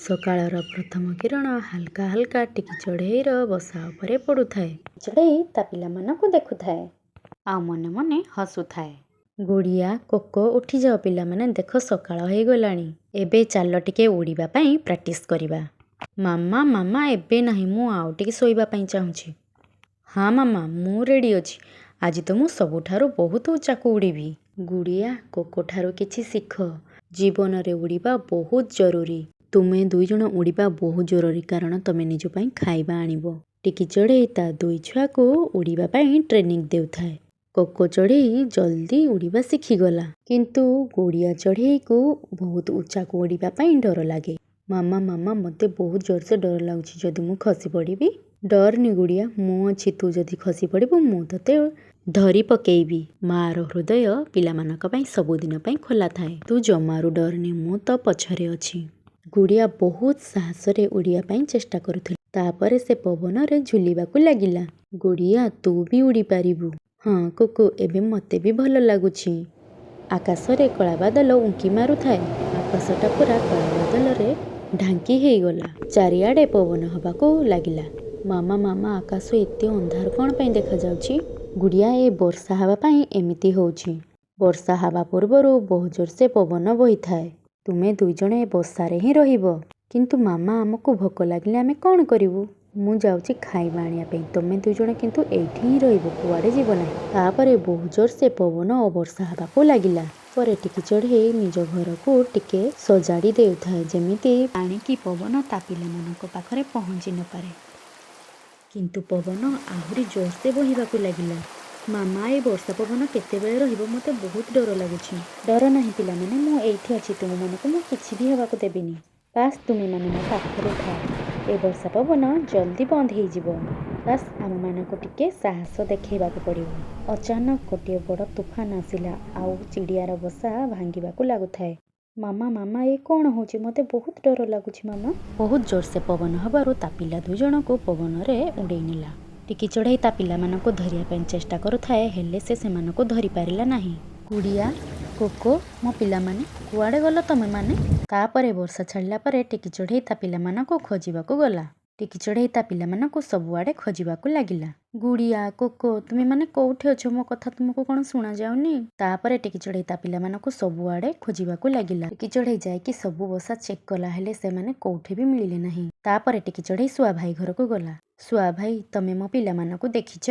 ସକାଳର ପ୍ରଥମ କିରଣ ହାଲକା ହାଲକା ଟିକି ଚଢ଼େଇର ବସା ଉପରେ ପଡ଼ୁଥାଏ। ଚଢ଼େଇ ତା ପିଲାମାନଙ୍କୁ ଦେଖୁଥାଏ ଆଉ ମନେ ମନେ ହସୁଥାଏ। ଗୁଡ଼ିଆ, କୋକୋ, ଉଠିଯାଅ ପିଲାମାନେ, ଦେଖ ସକାଳ ହେଇଗଲାଣି। ଏବେ ଚାଲ ଟିକେ ଉଡ଼ିବା ପାଇଁ ପ୍ରାକ୍ଟିସ୍ କରିବା। ମାମା, ମାମା, ଏବେ ନାହିଁ, ମୁଁ ଆଉ ଟିକେ ଶୋଇବା ପାଇଁ ଚାହୁଁଛି। ହଁ ମାମା, ମୁଁ ରେଡ଼ି ଅଛି। ଆଜି ତ ମୁଁ ସବୁଠାରୁ ବହୁତ ଉଚ୍ଚାକୁ ଉଡ଼ିବି। ଗୁଡ଼ିଆ, କୋକୋ ଠାରୁ କିଛି ଶିଖ। ଜୀବନରେ ଉଡ଼ିବା ବହୁତ ଜରୁରୀ। ତୁମେ ଦୁଇଜଣ ଉଡ଼ିବା ବହୁତ ଜରୁରୀ, କାରଣ ତମେ ନିଜ ପାଇଁ ଖାଇବା ଆଣିବ। ଟିକି ଚଢ଼େଇ ତା ଦୁଇ ଛୁଆକୁ ଉଡ଼ିବା ପାଇଁ ଟ୍ରେନିଂ ଦେଉଥାଏ। କୋକୋ ଚଢ଼େଇ ଜଲ୍ଦି ଉଡ଼ିବା ଶିଖିଗଲା, କିନ୍ତୁ ଗୁଡ଼ିଆ ଚଢ଼େଇକୁ ବହୁତ ଉଚ୍ଚାକୁ ଉଡ଼ିବା ପାଇଁ ଡର ଲାଗେ। ମାମା, ମାମା, ମୋତେ ବହୁତ ଜୋରସେ ଡର ଲାଗୁଛି, ଯଦି ମୁଁ ଖସି ପଡ଼ିବି? ଡରନି ଗୁଡ଼ିଆ, ମୁଁ ଅଛି। ତୁ ଯଦି ଖସି ପଡ଼ିବୁ, ମୁଁ ତୋତେ ଧରି ପକେଇବି। ମାଆର ହୃଦୟ ପିଲାମାନଙ୍କ ପାଇଁ ସବୁଦିନ ପାଇଁ ଖୋଲା ଥାଏ। ତୁ ଜମାରୁ ଡରନି, ମୁଁ ତୋ ପଛରେ ଅଛି। ଗୁଡ଼ିଆ ବହୁତ ସାହସରେ ଉଡ଼ିବା ପାଇଁ ଚେଷ୍ଟା କରୁଥିଲା। ତାପରେ ସେ ପବନରେ ଝୁଲିବାକୁ ଲାଗିଲା। ଗୁଡ଼ିଆ, ତୁ ବି ଉଡ଼ିପାରିବୁ। ହଁ କୁକୁ, ଏବେ ମୋତେ ବି ଭଲ ଲାଗୁଛି। ଆକାଶରେ କଳା ବାଦଲ ଉଙ୍କି ମାରୁଥାଏ। ଆକାଶଟା ପୁରା କଳା ବାଦଲରେ ଢାଙ୍କି ହେଇଗଲା। ଚାରିଆଡ଼େ ପବନ ହବାକୁ ଲାଗିଲା। ମାମା, ମାମା, ଆକାଶ ଏତେ ଅନ୍ଧାର କ'ଣ ପାଇଁ ଦେଖାଯାଉଛି? ଗୁଡ଼ିଆ, ଏ ବର୍ଷା ହେବା ପାଇଁ ଏମିତି ହେଉଛି। ବର୍ଷା ହେବା ପୂର୍ବରୁ ବହୁତ ଜୋରସେ ପବନ ବହିଥାଏ। ତୁମେ ଦୁଇଜଣ ଏ ବସାରେ ହିଁ ରହିବ। କିନ୍ତୁ ମାମା, ଆମକୁ ଭୋକ ଲାଗିଲେ ଆମେ କ'ଣ କରିବୁ? ମୁଁ ଯାଉଛି ଖାଇବା ଆଣିବା ପାଇଁ। ତୁମେ ଦୁଇଜଣ କିନ୍ତୁ ଏଇଠି ହିଁ ରହିବ, କୁଆଡ଼େ ଯିବ ନାହିଁ। ତାପରେ ବହୁତ ଜୋରସେ ପବନ ଓ ବର୍ଷା ହେବାକୁ ଲାଗିଲା। ପରେ ଟିକି ଚଢ଼େଇ ନିଜ ଘରକୁ ଟିକେ ସଜାଡ଼ି ଦେଉଥାଏ, ଯେମିତି ପାଣି କି ପବନ ତା ପିଲାମାନଙ୍କ ପାଖରେ ପହଞ୍ଚି ନପାରେ। କିନ୍ତୁ ପବନ ଆହୁରି ଜୋରସେ ବହିବାକୁ ଲାଗିଲା। ମାମା, ଏ ବର୍ଷା ପବନ କେତେବେଳେ ରହିବ? ମୋତେ ବହୁତ ଡର ଲାଗୁଛି। ଡର ନାହିଁ ପିଲାମାନେ, ମୁଁ ଏଇଠି ଅଛି। ତୁମମାନଙ୍କୁ ମୁଁ କିଛି ବି ହେବାକୁ ଦେବିନି। ବାସ୍, ତୁମେମାନେ ମୋ ପାଖରେ ଥାଅ। ଏ ବର୍ଷା ପବନ ଜଲ୍ଦି ବନ୍ଦ ହେଇଯିବ। ବାସ୍, ଆମମାନଙ୍କୁ ଟିକେ ସାହସ ଦେଖେଇବାକୁ ପଡ଼ିବ। ଅଚାନକ ଗୋଟିଏ ବଡ଼ ତୁଫାନ ଆସିଲା ଆଉ ଚିଡ଼ିଆର ବସା ଭାଙ୍ଗିବାକୁ ଲାଗୁଥାଏ। ମାମା, ମାମା, ଏ କ'ଣ ହେଉଛି? ମୋତେ ବହୁତ ଡର ଲାଗୁଛି ମାମା। ବହୁତ ଜୋରସେ ପବନ ହେବାରୁ ତା ପିଲା ଦୁଇ ଜଣଙ୍କୁ ପବନରେ ଉଡ଼େଇ ନେଲା। ଟିକି ଚଢ଼େଇ ତା ପିଲାମାନଙ୍କୁ ଧରିବା ପାଇଁ ଚେଷ୍ଟା କରୁଥାଏ, ହେଲେ ସେ ସେମାନଙ୍କୁ ଧରିପାରିଲା ନାହିଁ। ଗୁଡ଼ିଆ, କୋକୋ, ମୋ ପିଲାମାନେ, କୁଆଡ଼େ ଗଲ ତମେମାନେ? ତାପରେ ବର୍ଷା ଛାଡ଼ିଲା ପରେ ଟିକି ଚଢ଼େଇ ତା ପିଲାମାନଙ୍କୁ ଖୋଜିବାକୁ ଗଲା। ଟିକି ଚଢ଼େଇ ତା ପିଲାମାନଙ୍କୁ ସବୁଆଡ଼େ ଖୋଜିବାକୁ ଲାଗିଲା। ଗୁଡ଼ିଆ, କୋକୋ, ତୁମେମାନେ କୋଉଠି ଅଛ? ମୋ କଥା ତୁମକୁ କ'ଣ ଶୁଣାଯାଉନି? ତାପରେ ଟିକି ଚଢ଼େଇ ତା ପିଲାମାନଙ୍କୁ ସବୁଆଡ଼େ ଖୋଜିବାକୁ ଲାଗିଲା। ଟିକି ଚଢ଼େଇ ଯାଇକି ସବୁ ବସା ଚେକ୍ କଲା, ହେଲେ ସେମାନେ କୋଉଠି ବି ମିଳିଲେ ନାହିଁ। ତାପରେ ଟିକି ଚଢ଼େଇ ଶୁଆ ଭାଇ ଘରକୁ ଗଲା। ଶୁଆ ଭାଇ, ତମେ ମୋ ପିଲାମାନଙ୍କୁ ଦେଖିଛ?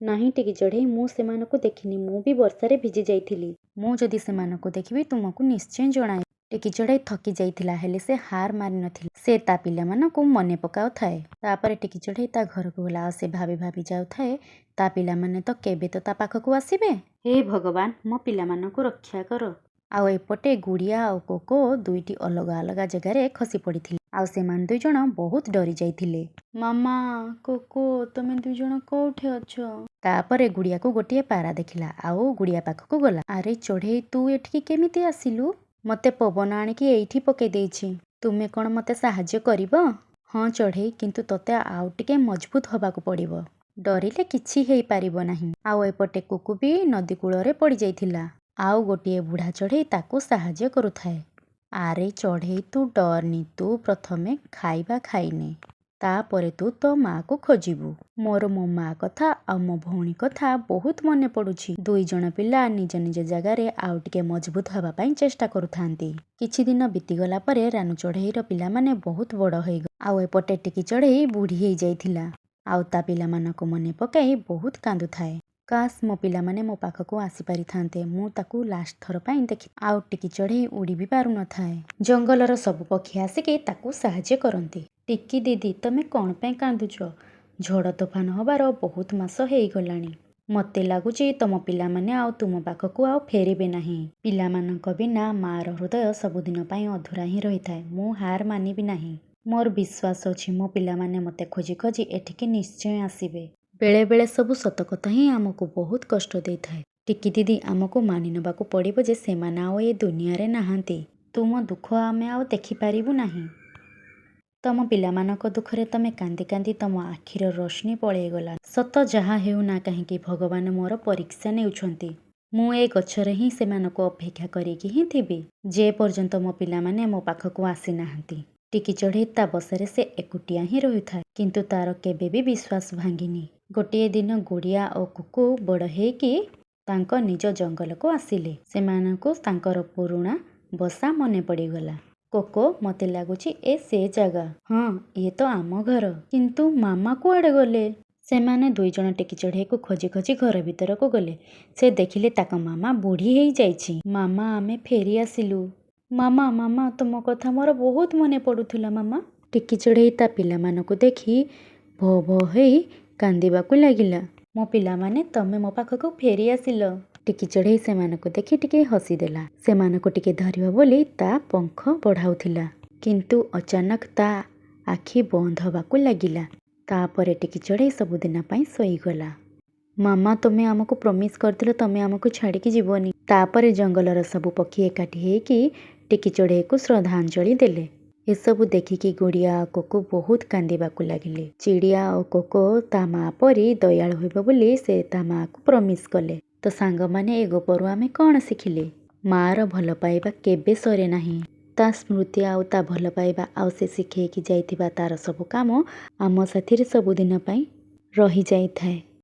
ନାହିଁ ଟିକି ଚଢ଼େଇ, ମୁଁ ସେମାନଙ୍କୁ ଦେଖିନି। ମୁଁ ବି ବର୍ଷାରେ ଭିଜି ଯାଇଥିଲି। ମୁଁ ଯଦି ସେମାନଙ୍କୁ ଦେଖିବି, ତୁମକୁ ନିଶ୍ଚୟ ଜଣାଇବି। ଟିକି ଚଢ଼େଇ ଥକି ଯାଇଥିଲା, ହେଲେ ସେ ହାର ମାରିନଥିଲା। ସେ ତା ପିଲାମାନଙ୍କୁ ମନେ ପକାଉଥାଏ। ତାପରେ ଟିକି ଚଢ଼େଇ ତା ଘରକୁ ଗଲା ଆଉ ସେ ଭାବି ଭାବି ଯାଉଥାଏ, ତା ପିଲାମାନେ ତ କେବେ ତ ତା ପାଖକୁ ଆସିବେ। ହେ ଭଗବାନ, ମୋ ପିଲାମାନଙ୍କୁ ରକ୍ଷା କର। ଆଉ ଏପଟେ ଗୁଡ଼ିଆ ଆଉ କୋକୋ ଦୁଇଟି ଅଲଗା ଅଲଗା ଜାଗାରେ ଖସି ପଡ଼ିଥିଲେ ଆଉ ସେମାନେ ଦୁଇ ଜଣ ବହୁତ ଡରି ଯାଇଥିଲେ। ମାମା, କୋକୋ, ତମେ ଦୁଇ ଜଣ କୋଉଠି ଅଛ? ତାପରେ ଗୁଡ଼ିଆକୁ ଗୋଟିଏ ପାରା ଦେଖିଲା ଆଉ ଗୁଡ଼ିଆ ପାଖକୁ ଗଲା। ଆରେ ଚଢ଼େଇ, ତୁ ଏଠିକି କେମିତି ଆସିଲୁ? ମୋତେ ପବନ ଆଣିକି ଏଇଠି ପକେଇ ଦେଇଛି। ତୁମେ କ'ଣ ମୋତେ ସାହାଯ୍ୟ କରିବ? ହଁ ଚଢ଼େଇ, କିନ୍ତୁ ତୋତେ ଆଉ ଟିକେ ମଜବୁତ ହବାକୁ ପଡ଼ିବ। ଡରିଲେ କିଛି ହେଇପାରିବ ନାହିଁ। ଆଉ ଏପଟେ କୁକୁ ବି ନଦୀ କୂଳରେ ପଡ଼ିଯାଇଥିଲା ଆଉ ଗୋଟିଏ ବୁଢ଼ା ଚଢ଼େଇ ତାକୁ ସାହାଯ୍ୟ କରୁଥାଏ। ଆରେ ଚଢ଼େଇ, ତୁ ଡରନି। ତୁ ପ୍ରଥମେ ଖାଇବା ଖାଇନେ, ତାପରେ ତୁ ତୋ ମାଆକୁ ଖୋଜିବୁ। ମୋର ମୋ ମା କଥା ଆଉ ମୋ ଭଉଣୀ କଥା ବହୁତ ମନେ ପଡ଼ୁଛି। ଦୁଇ ଜଣ ପିଲା ନିଜ ନିଜ ଜାଗାରେ ଆଉ ଟିକେ ମଜବୁତ ହେବା ପାଇଁ ଚେଷ୍ଟା କରୁଥାନ୍ତି। କିଛି ଦିନ ବିତିଗଲା ପରେ ରାନୁ ଚଢ଼େଇର ପିଲାମାନେ ବହୁତ ବଡ଼ ହେଇଗଲେ ଆଉ ଏପଟେ ଟିକି ଚଢ଼େଇ ବୁଢ଼ୀ ହେଇଯାଇଥିଲା ଆଉ ତା ପିଲାମାନଙ୍କୁ ମନେ ପକାଇ ବହୁତ କାନ୍ଦୁଥାଏ। କାସ୍ ମୋ ପିଲାମାନେ ମୋ ପାଖକୁ ଆସିପାରିଥାନ୍ତେ, ମୁଁ ତାକୁ ଲାଷ୍ଟ ଥର ପାଇଁ ଦେଖି। ଆଉ ଟିକି ଚଢ଼େଇ ଉଡ଼ି ବି ପାରୁନଥାଏ। ଜଙ୍ଗଲର ସବୁ ପକ୍ଷୀ ଆସିକି ତାକୁ ସାହାଯ୍ୟ କରନ୍ତି। ଟିକି ଦିଦି, ତମେ କ'ଣ ପାଇଁ କାନ୍ଦୁଛ? ଝଡ଼ ତୋଫାନ ହବାର ବହୁତ ମାସ ହେଇଗଲାଣି। ମୋତେ ଲାଗୁଛି ତମ ପିଲାମାନେ ଆଉ ତୁମ ପାଖକୁ ଆଉ ଫେରିବେ ନାହିଁ। ପିଲାମାନଙ୍କ ବିନା ମାଆର ହୃଦୟ ସବୁଦିନ ପାଇଁ ଅଧୁରା ହିଁ ରହିଥାଏ। ମୁଁ ହାର ମାନିବି ନାହିଁ। ମୋର ବିଶ୍ୱାସ ଅଛି, ମୋ ପିଲାମାନେ ମୋତେ ଖୋଜି ଖୋଜି ଏଠିକି ନିଶ୍ଚୟ ଆସିବେ। ବେଳେବେଳେ ସବୁ ସତ କଥା ହିଁ ଆମକୁ ବହୁତ କଷ୍ଟ ଦେଇଥାଏ। ଟିକି ଦିଦି, ଆମକୁ ମାନି ନେବାକୁ ପଡ଼ିବ ଯେ ସେମାନେ ଆଉ ଏ ଦୁନିଆରେ ନାହାନ୍ତି। ତୁମ ଦୁଃଖ ଆମେ ଆଉ ଦେଖିପାରିବୁ ନାହିଁ। ତମ ପିଲାମାନଙ୍କ ଦୁଃଖରେ ତମେ କାନ୍ଦି କାନ୍ଦି ତମ ଆଖିର ରୋଶନୀ ପଳେଇଗଲା। ସତ ଯାହା ହେଉ ନା କାହିଁକି, ଭଗବାନ ମୋର ପରୀକ୍ଷା ନେଉଛନ୍ତି। ମୁଁ ଏ ଗଛରେ ହିଁ ସେମାନଙ୍କୁ ଅପେକ୍ଷା କରିକି ହିଁ ଥିବି, ଯେ ପର୍ଯ୍ୟନ୍ତ ମୋ ପିଲାମାନେ ମୋ ପାଖକୁ ଆସିନାହାନ୍ତି। ଟିକି ଚଢ଼େଇ ତା ବସାରେ ସେ ଏକୁଟିଆ ହିଁ ରହୁଥାଏ, କିନ୍ତୁ ତାର କେବେ ବି ବିଶ୍ୱାସ ଭାଙ୍ଗିନି। ଗୋଟିଏ ଦିନ ଗୁଡ଼ିଆ ଓ କୁକୁ ବଡ଼ ହେଇକି ତାଙ୍କ ନିଜ ଜଙ୍ଗଲକୁ ଆସିଲେ। ସେମାନଙ୍କୁ ତାଙ୍କର ପୁରୁଣା ବସା ମନେ ପଡ଼ିଗଲା। କୋକୋ, ମୋତେ ଲାଗୁଛି ଏ ସେ ଜାଗା। ହଁ, ଇଏ ତ ଆମ ଘର। କିନ୍ତୁ ମାମା କୁଆଡ଼େ ଗଲେ? ସେମାନେ ଦୁଇଜଣ ଟିକି ଚଢ଼େଇକୁ ଖୋଜି ଖୋଜି ଘର ଭିତରକୁ ଗଲେ। ସେ ଦେଖିଲେ ତାଙ୍କ ମାମା ବୁଢ଼ୀ ହେଇଯାଇଛି। ମାମା, ଆମେ ଫେରି ଆସିଲୁ। ମାମା, ମାମା, ତୁମ କଥା ମୋର ବହୁତ ମନେ ପଡ଼ୁଥିଲା ମାମା। ଟିକି ଚଢ଼େଇ ତା ପିଲାମାନଙ୍କୁ ଦେଖି ଭୋ ଭୋ ହେଇ କାନ୍ଦିବାକୁ ଲାଗିଲା। ମୋ ପିଲାମାନେ, ତମେ ମୋ ପାଖକୁ ଫେରି ଆସିଲ। ଟିକି ଚଢ଼େଇ ସେମାନଙ୍କୁ ଦେଖି ଟିକେ ହସିଦେଲା। ସେମାନଙ୍କୁ ଟିକେ ଧରିବ ବୋଲି ତା ପଙ୍ଖ ବଢ଼ାଉଥିଲା, କିନ୍ତୁ ଅଚାନକ ତା ଆଖି ବନ୍ଦ ହେବାକୁ ଲାଗିଲା। ତାପରେ ଟିକି ଚଢ଼େଇ ସବୁଦିନ ପାଇଁ ଶୋଇଗଲା। ମାମା, ତୁମେ ଆମକୁ ପ୍ରମିସ୍ କରିଥିଲ ତମେ ଆମକୁ ଛାଡ଼ିକି ଯିବନି। ତାପରେ ଜଙ୍ଗଲର ସବୁ ପକ୍ଷୀ ଏକାଠି ହେଇକି ଟିକି ଚଢ଼େଇକୁ ଶ୍ରଦ୍ଧାଞ୍ଜଳି ଦେଲେ। ଏସବୁ ଦେଖିକି ଗୁଡ଼ିଆ ଆଉ କୋକୋ ବହୁତ କାନ୍ଦିବାକୁ ଲାଗିଲେ। ଚିଡ଼ିଆ ଆଉ କୋକୋ ତା ମା ପରି ଦୟାଳୁ ହେବ ବୋଲି ସେ ତା ମାଆକୁ ପ୍ରମିସ୍ କଲେ। ତ ସାଙ୍ଗମାନେ, ଏ ଗପରୁ ଆମେ କ'ଣ ଶିଖିଲେ? ମାଆର ଭଲ ପାଇବା କେବେ ସରେ ନାହିଁ। ତା ସ୍ମୃତି ଆଉ ତା ଭଲ ପାଇବା ଆଉ ସେ ଶିଖେଇକି ଯାଇଥିବା ତାର ସବୁ କାମ ଆମ ସାଥିରେ ସବୁଦିନ ପାଇଁ ରହିଯାଇଥାଏ।